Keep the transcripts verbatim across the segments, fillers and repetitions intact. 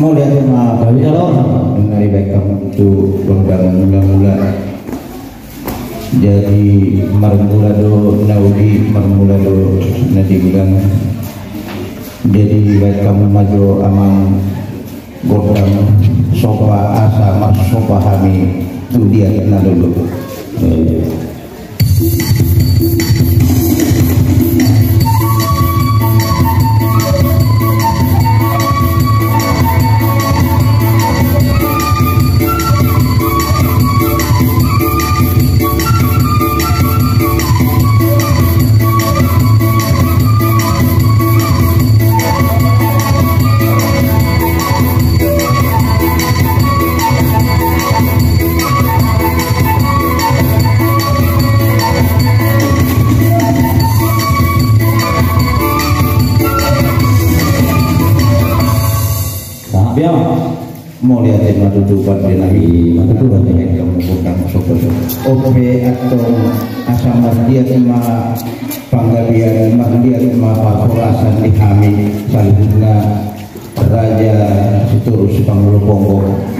Mauliate ma. Nunga dibaen hamu tu gondang mula-mula. Jadi marmula do na uli, marmula do na denggan. Jadi baen hamu ma jo amang gondang somba asa marsomba hami tu liat na lolo. Mauliate ma tutu pande nami. Mauliate ma tutu pande nami. Ope antong asa marliat ma panggabean, marliat ma parhorasan di hami saluhutna. Raja Sitorus Pangulu Ponggo,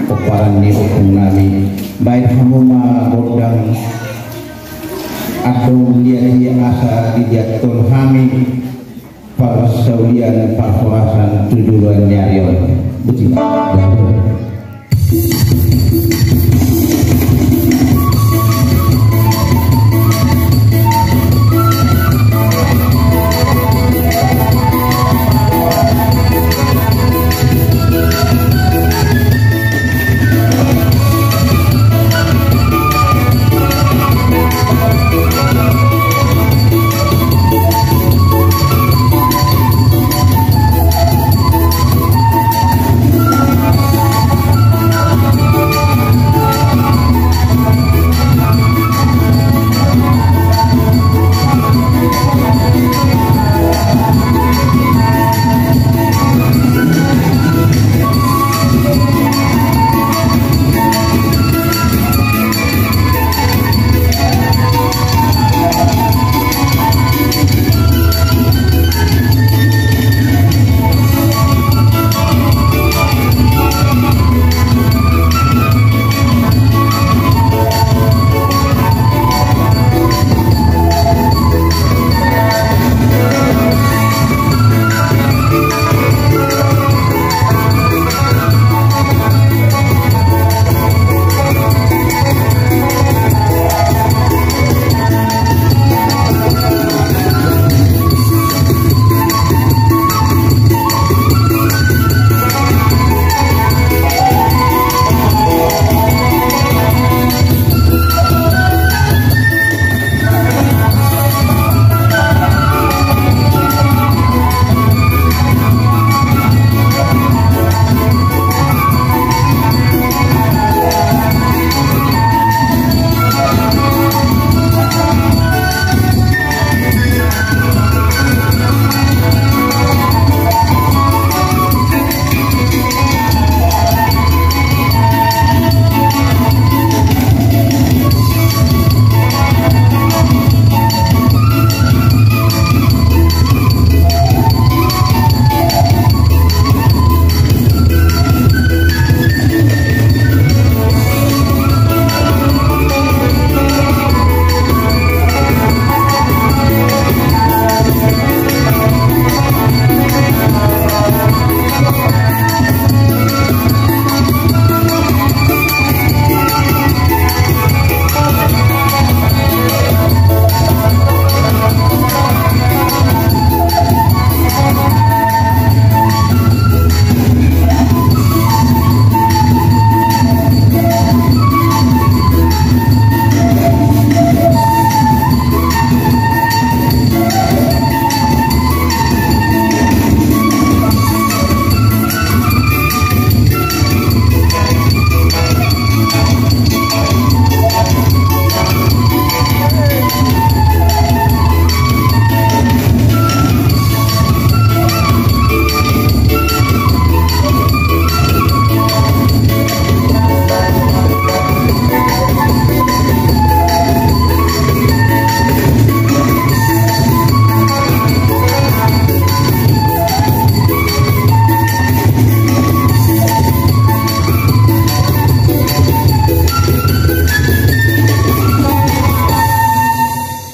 pomparan ni ompung nami. Baen hamu ma gondang andong liat i asa diliathon hami parsaulian parhorasan tu joloan ni ari on. Boti ma.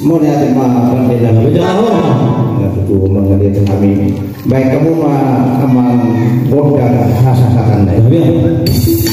Mauliate ma pande nami. Betul. Na tutu mangaliat hami. Baen hamu ma amang gondang hasahatan na i. Gabe.